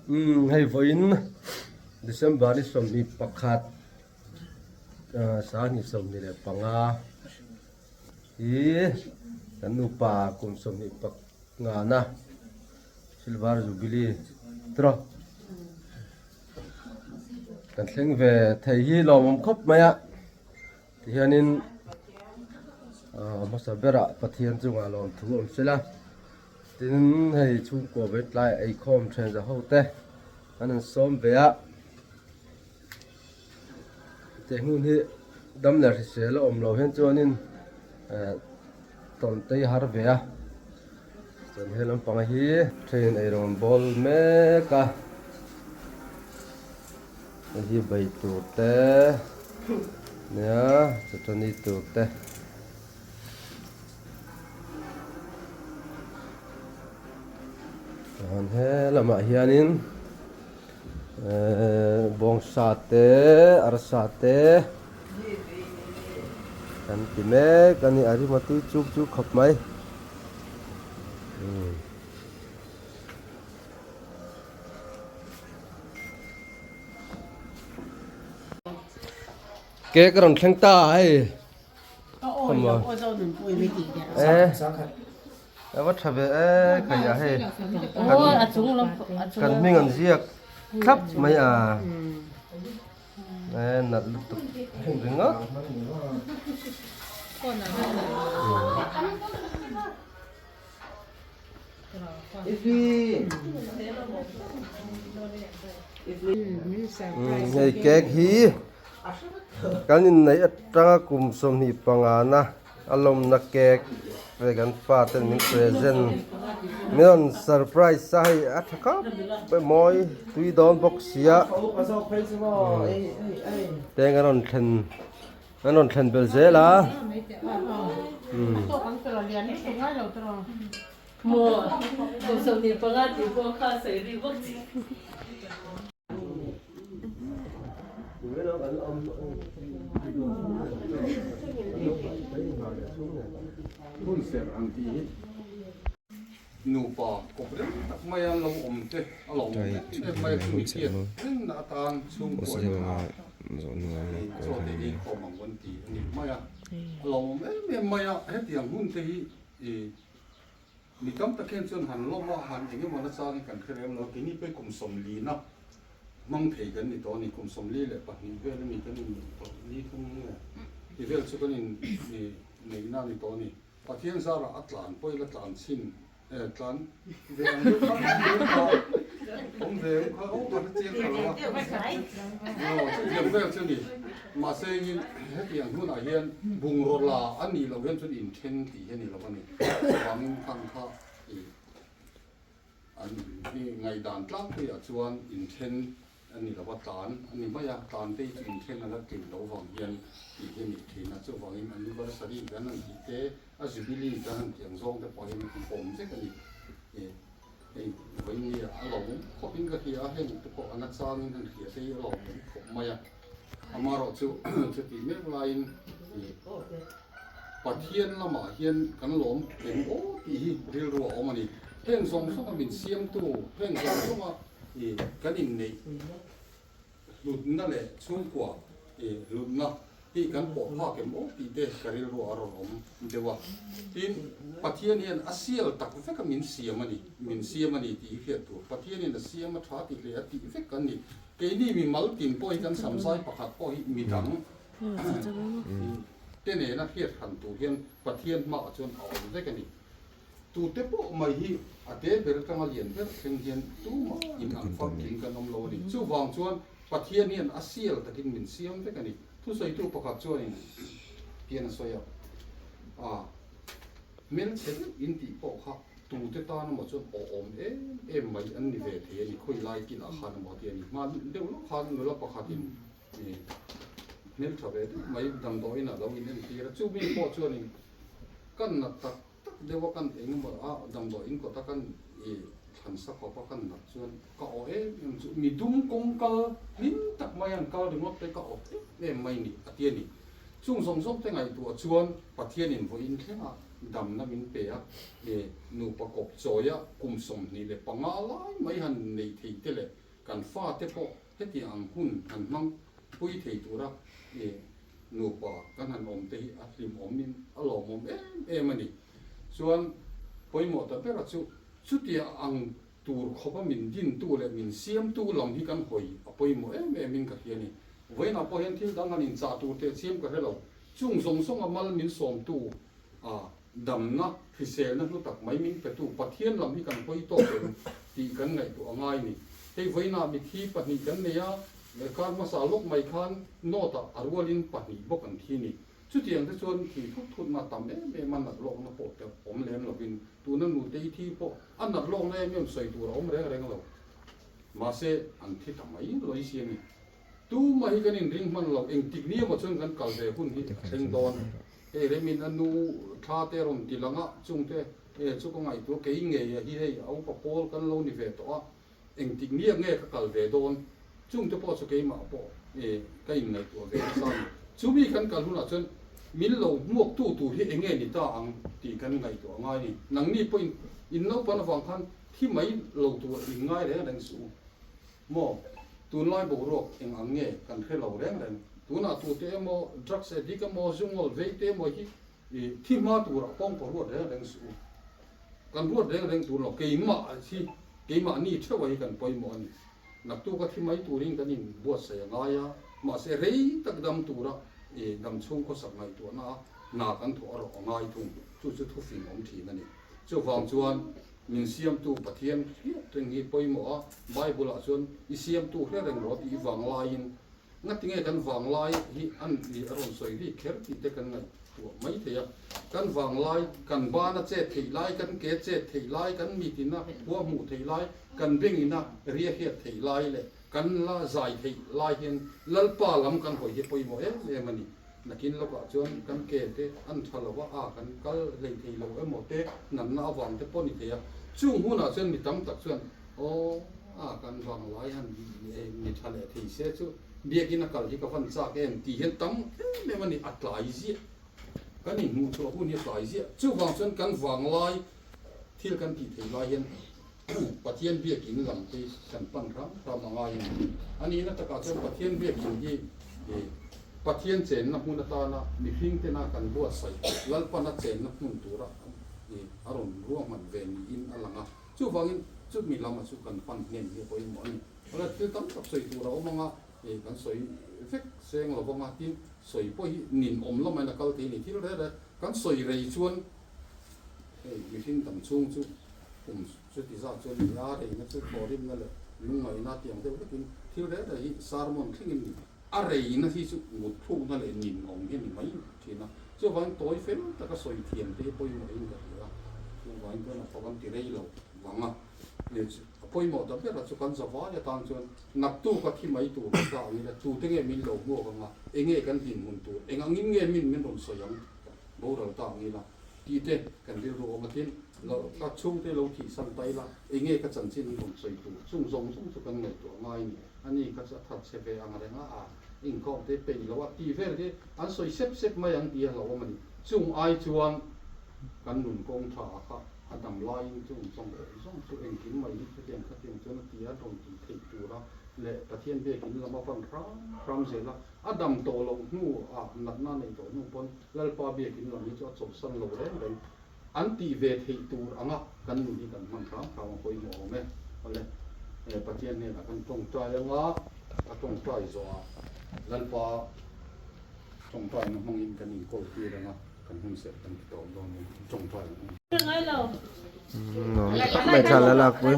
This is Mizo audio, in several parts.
Umm hei vawiin December ni 21 2025 hi kan nupa kum 25 na Silver Jubilee tiraw kan thleng ve thei hi lawmawm khawp mai a tihianin hmasa berah Pathian chungah lawmthu awm sela. Tin, hei chhungkua vei tlai eikhawm then za ho te an han sawm ve a, hetiang hmun hi dam leh hrisel a awm lo hian chuanin eh tawn tei har ve a, chuan he lampang hi train eirawng an bawl mek a, hei hi bai tur te nia chutani tur te. Chuan he lamah hianin ehh bawngsa te arsa te kan ti mek a ni a rim a tui chuk chuk khawp mai umm. Cake a rawn thleng ta hei. A va tha ve e khaih ah hei kan hming an ziak thlap mai a e nalh lutuk ringawt. Hei cake hi kan inneih atanga kum 25 na a lawmna cake ve kan fa ten min present min rawn surprise a hei a tha khawp mai mawi tui dawn bawk sia teng a rawn thlen an rawn thlen belh zel a. Hun serh ang tih hi nupa kawp reng tak maia lo awm te a lo awm em em mai a chumi hriat rengna atan chhungkua in chaw te ei khawm ang an ti a ni mai a, a lo awm em em mai a hetiang hun te hi i Mi tam tak hian chuan han lawm a, han eng emaw nachang hi kan hre rem lo. Keini pawh hi kum 40 na hmang thei kan ni tawh a ni. Kum 42 vel a ni kan in tawh, ni thum nge ti vel chu kan in neihna a ni tawh a ni. Pathian zarah a tlan pawh ila tlan chhin eh tlan ve ang deuh kha kha awm ve ang kha aw ka hre chiang ta lo a. Aw chutiang vel chu a ni. Mahse engin hetiang hmunah hian bungraw la a nih loh hian chuan inthen tih hi a ni lo a ni. Chuvangin khang kha i an i ngaihdan tlangpuiah chuan inthen a ni lo a, tlan a ni mai a, tlan te hi chu inthen a la tlin loh vang hian tih hi a nih thin a. Chuvangin anniversary kan han tih te, a jubilee kan han tih ang zawng te pawh hian a awm vek a ni. Hei vawiin a lawmawm khawpin ka hria a, heng te pawh a nachangin han hria te hi a lawmawm khawp mai a. Amaherawhchu chutih mek laiin Pathian lamah hian kan lawm eng aw tih hi rilru a awm a ni. Heng zawng zawnga min siamtu, heng zawng zawnga kan inneih hlutna leh chhungkua hlutna hi kan pawh phak em aw tih te ka rilru a rawn awm deuh a. Tin, Pathian hian a sial tak vek a min siam a ni, min siam a ni tih hi hriat tur. Pathianin a siam a tha ti hle a tih vek kan ni. Keini mi mal tin pawh hi kan samzai pakhat pawh hi midang te nena hriat hran tur hian Pathian hmaah chuan a awm vek a ni. Tute pawh mai hi a te ber atanga lian ber thleng hian tumah in ang famtling kan awm lo a ni. Chuvang chuan Pathian hian a sial takin min siam vek a ni. Thusawitu pakhat chuanin tian a sawi a, A hmelchhe deuh in tih pawh kha tute tan emaw chuan awhawm em em mai an ni ve thei a ni, khawi lai kilah khan emaw a ti a ni. Hma deuh lawk khan nula pakhatin hmeltha ve deuh mai damdawiin a lo inentir a, chumi pawh chuanin kan nat tak tak deuh a kan eng emaw a damdawi in kawt a kan i thlan sa khawp a kan nat chuan ka aw em em chu mi dum kawng kal hlim tak mai an kal ringawt te ka aw em em mai ni a ti a ni. Chung zawng zawng te ngaihtuah chuan Pathianin vawiin thleng a damna min pe a, e nupa kawp chawia kum 25 lai mai han nei thei te leh kan fate pawh hetiang ang hun han hmang pui thei tura e nupa kan han awm te hi a hlimawmin a lawmawm em em a ni. Chuan pawimawh ta bera chu chutia ang tur khawpa min dintu leh min siamtu lam hi kan hawi a pawimawh em em in ka hria a ni. Vawiinah pawh hian thil dang han inchah tur teh chiam ka hre lo. Chung zawng zawnga mal min sawmtu a damna, hriselna hlu tak mai min petu Pathian lam hi kan hawi tawk em tih kan ngaihtuah a ngai a ni. Hei vawiinah mithi pahnih kan nei a, kar hmasa lawk mai khan note-ah a rualin pahnih bawk an thi a ni. Chutiang te chuan thi thut thutna tam em em a nat lawkna pawh te awm lem lovin tuna nutei thi pawh a nat lawkna em em sawi tur a awm reng reng lo. Mahse an thi ta mai lawih si a ni. Tumah hi kan inring hman lo, engtik ni emaw chuan kan kal ve hun hi a thleng dawn. Hei remin a nu thla te rawn ti lang a, chungte e chu ka ngaihtuah kei ngei a hi hei a upa pawl kan lo ni ve tawh a, Engtik nia nge ka kal ve dawn? Chungte pawh chu keimah pawh ka inngaihtuah ve nasa a ni. Chumi kan kal hunah chuan min lo hmuaktu tur hi enge ni ta ang tih kan ngaihtuah ngai a ni. Nangni pawhin in naupan avang khan thi mai lo tur in ngai reng reng suh u. Maw? Tunlai boruak eng ang nge kan hre lo reng reng. Tunah tute emaw drugs addict emaw zungawl vei te emaw hi thi hma turah pawngpaw ruat reng reng suh u. Kan ruat reng reng tur lo, keimah hi, keimahni theuh hi kan pawimawh a ni. Naktuk a thi mai turin kan inbuatsaih a ngai a, mahse rei tak dam tura i dam chhung khawsak ngaihtuahna a hna kan thawh erawh a ngai thung. Chu chu thufing awm thin a ni. Chuvang chuan min siamtu Pathian hriat reng hi pawimawh a, Bible-ah chuan i siamtu hre reng rawh tih vang laiin Ngatinge kan vanglai hi an i a rawn sawi rik kher tih te kan ngaihtuah mai thei a. Kan vanglai, kan bana chet theih lai, kan ke chet theih lai, kan mitina khua hmuh theih lai, kan bengina ria hriat theih lai leh kan la zai theih lai hian Lalpa lam kan hawi hi pawimawh em em a ni. Nakin lawkah chuan kan ke te an tha lo a, a kan kal hlei thei lo emaw te natna avang te pawh ni thei a. Chung hunah chuan mi tam tak chuan Aw, a kan vanglai han ni tha leh thei se chu biakin a kal hi ka van chak em tih hian tam em em a ni, a tlai ziah. Kan inhmuh chhuah hun hi a tlai ziah. Chuvang chuan kan vanglai thil kan tih thei lai hian Pathian biakin lam te kan pan ram ram a ngai a ni. A nihna takah chuan Pathian biakin hi Pathian chenna hmun atana mihring tena kan buatsaih Lalpana chenna hmun tura a rawn ruahman ve niin a lang a. Chuvangin chumi lama chu kan pan hnem hi a pawimawh a ni. Awle thil tam tak sawi tur a awm anga ih kan sawi vek seng lo vanga tin sawi pawh hi nin awm lamain a kal thei a ni. Thil reh reh kan sawi rei chuan hei mihring dam chhung chu kum chuti zat chuan ni a, reina chu thawhrimna leh lungngaihna tiang deuh vekin thil reh reh hi sermon thlengin ni. A reina hi chu mut thlukna leh nin awm hi a ni mai thin a. Chuvangin tawi fel taka sawi thiam te hi pawimawhin ka hria a, chuvangin chuan a fak an ti rei lo vang a. A pawimawh ta ber a chu kan zavai atan chuan naktuk a thi mai tur kan ta ang ila tute nge min lo hmuak ang a, enge kan dinhmun tur, eng angin nge min min rawn sawi ang boral ta ang ila tih te kan rilru awm a tin lo ka chhungte lo thihsan ta ila enge ka chanchin an rawn sawi tur chung zawng zawng chu kan ngaihtuah ngai a ni. A ni kha chu a that chhe ve ang reng a, a inkhawm te peih lo a tih vel hi an sawi sep sep mai ang tih a hlauhawm a ni. Chung ai chuan kan nun kawng tha kha a dam laiin chung zawng zawng chu engkim mai hi chutiang khatiang chuan a ti a rawn tih theih tura leh Pathian biakin lam a pan hram hram zel a, a dam tawh loh hnu ah natna a neih tawh hnu pawn Lalpa biakin lam hi chu a chawlhsan lo reng reng an tih ve theih tur anga kan nun hi kan hman hram hram a pawimawh awm e. Awle, Pathian hnenah kan tawngtai anga a tawngtai zawhah Lalpa tawngtaina hmangin kan inkawl tir anga kan hun serh kan ti tawp dawn a ni. Tawngtai ang u. Nuam tak mai thla la lakpui.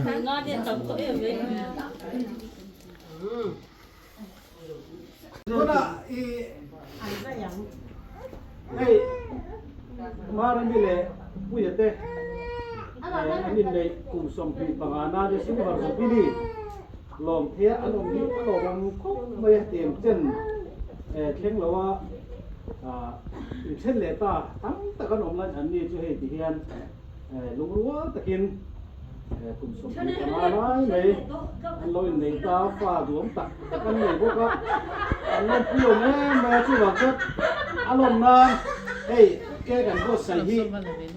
Tunah i hei Marami leh Puia te an inneih kum 25 na ni Silver Jubilee lawm thei a an awm hi a lawm ang khawp mai a tiang chen thleng lo a inthen leh ta tam tak an awm lai an ni chu hei ti hian Lungrual takin kum 25 lai mai an lo innei ta, fa duam tak tak an nei bawk a, an lawmpui awm em mai a, chuvang chuan a lawm nan hei. Cake an buatsaih hi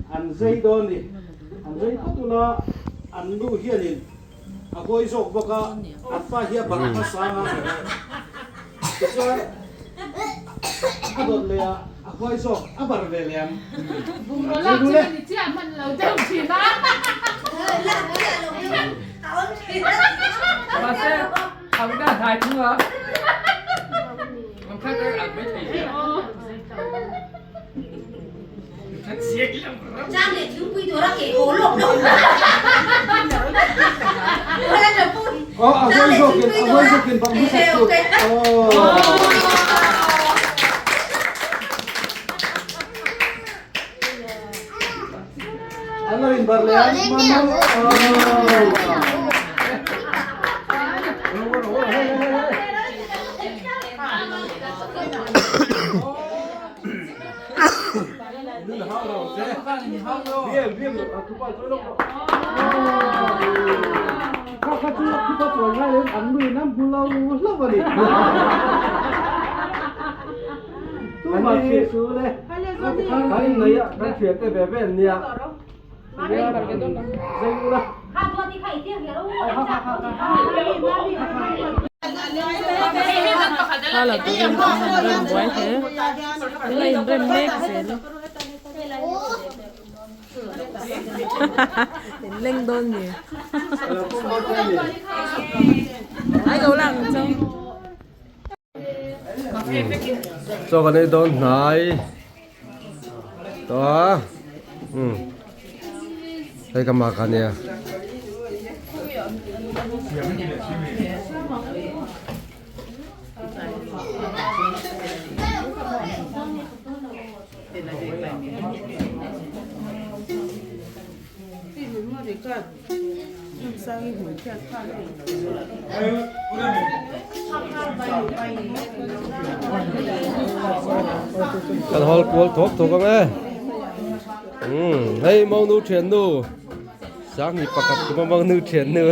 an zei dawn ni. An zei phawt ula an nu hianin a huai zawk bawk a, an pa hi a barh hmasa a. Tichuan a dawt leh a, a huai zawk a barh ve leh ang. Bungraw lak chu ka ni chiah hman lo deuh thin a. Mahse, ang na hnai thung a. Ang kha ka ang mai thei hian. Aw a huai zawkin a huai zawkin barh hmasa tur. Aw. An lo inbarh leh a, mamma Kan inneih a, kan thiante ve ve an nia. Thla turin an han rem buai hle an la inrem mek zel in leng dawn ni ai lo lang chu. Chaw kan ei dawn hnai tawh a umm hei ka mak a nia. Kan hawl kual thawk thawk ang e. Umm hei monu thiannu Sangni pakhat kuma monu thiannu.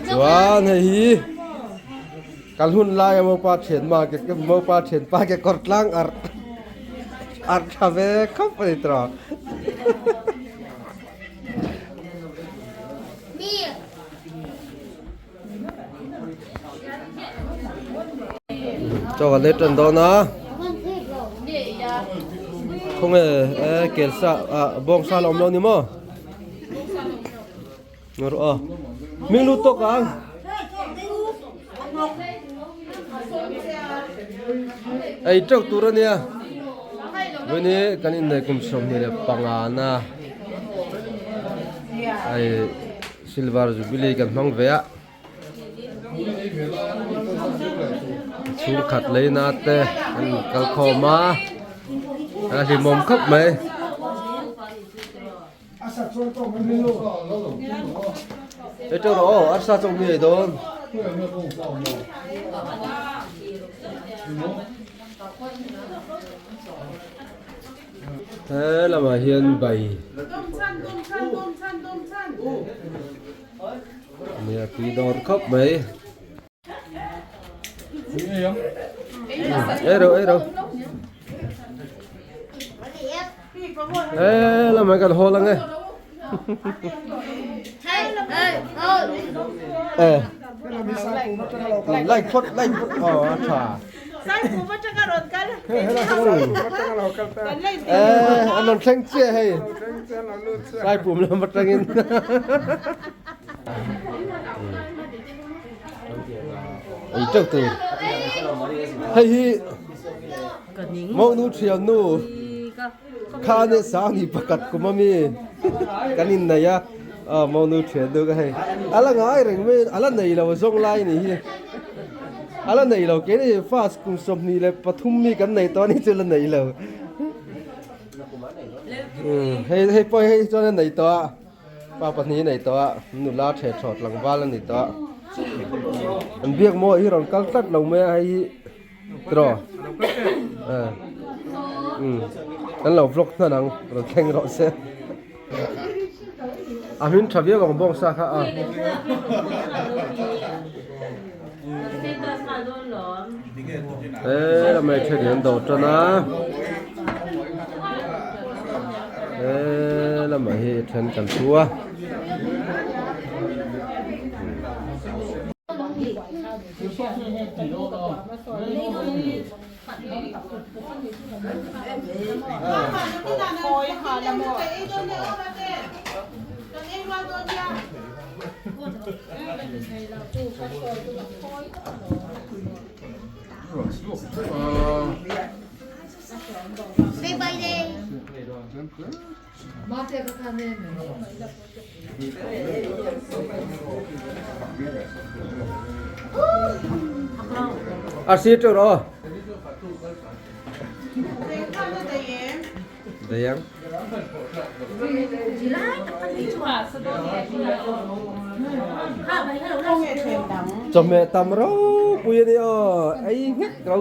Chuan hei hi kal hun laia mopa thian ma ke mopa thian pa ke kawr tlang arh arh tha ve khawp a ni tawh. Chaw kan ei tan dawn a khawnge kel sa ah bawng sa la awm lo ni maw ngaw rawh aw hming lut tawk ang ei teuh tur a nia vawini kan inneih kum 25 na hei. Silver Jubilee kan hmang ve a, chhungkhat leina te an kal khawm a, a hlimawm khawp mai. Hei teuh rawh aw, arsa chu mi ei dawn. He lamah hian bai nia tui dawr khawp mai ei ro ei ro he lamah kan hawl ang e eh like phawt like phawt aw a tha. Eh, an rawn thleng chiah hei. Saipum lam atangin. Ei teuh tur. Hei hi Monu thiannu kha nia Sangni pakhat kum ami kan inneih a. Aw Monu thiannu ka hei. A la ngai reng mai a la nei lo zawng lai ni hi. A la nei lo keini first kum 23 mi kan nei tawh a ni chu la nei lo. Umm hei hei pawh hei chuan a nei tawh a pa pahnih a nei tawh a nula the thaw tlangval a ni tawh a. An biak maw hi rawn kal tlat lo mai a hei hi tiraw umm kan lo vlog hnan ang rawn thleng rawh se. A hmin tha viau ang bawngsa kha a. He lamah hi then an do tan a, he lamah hi then kan thu a. A si teuh rawh aw. Dayang. Chawhmeh tam ropui a ni aw, ei nghek lo.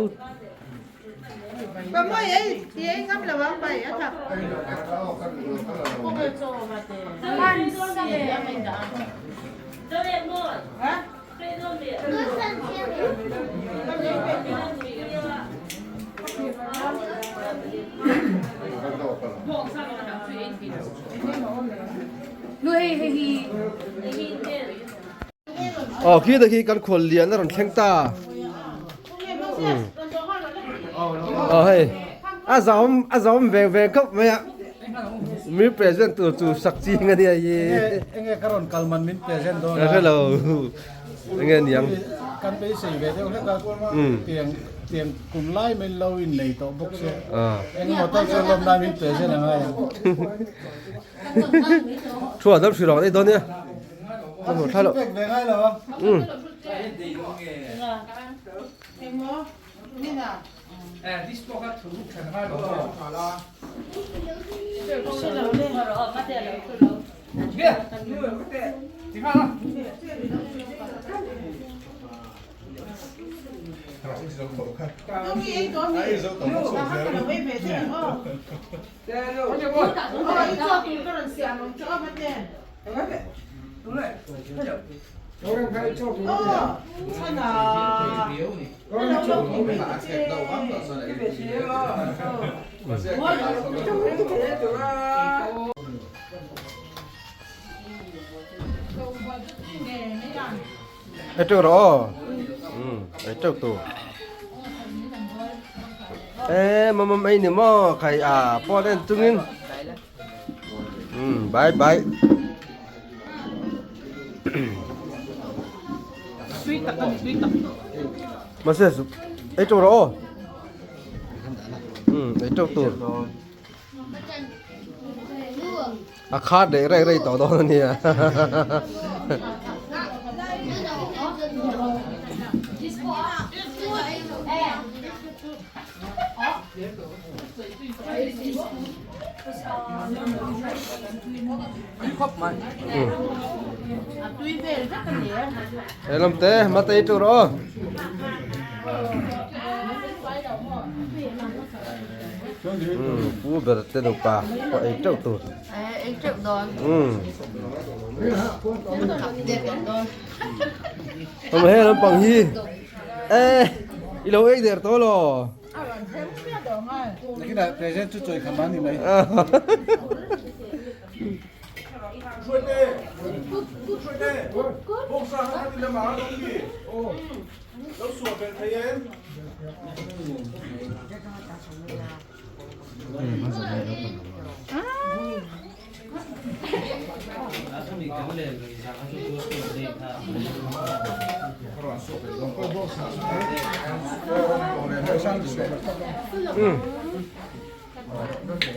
Aw khi te khi kan khual lian a rawn thleng ta. Aw hei a zawm a zawm veng veng khawp mai a. Mi present tur chu sak ching a nia hi. Enge ka rawn kal man min present dawn a. Ka hre lo. Enge niang. Kan beisei ve deuh hlek a. Tiang tiang kum lai mai lo in nei tawh bawk se. Engemaw tal chuan lawm lai min present a ngai ang. Thu a dam hri rawng a nei dawn nia. Ka hmu thla lo. Pek ve ngai lo a. Ei teuh rawh aw. Umm ei teuh tur. Ê mamam ei ni maw khai a pawt en chungin. Umm bye bye. Tui tak a ni tui tak. Mahse ei teuh rawh aw. Umm ei teuh tur. A khat reh reh rei tawh dawn a nia. He lam te matei tur aw. Pu ber te nupa pawh ei teuh tur. Ei teuh dawn. Awm he lampang hi. E i lo ei der tawh lo. Nakinah present chu chawi kham a ni mai.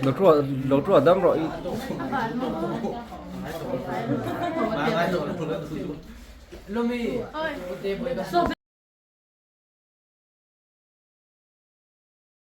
Lo tua lo tua dam rawh i. Lumi.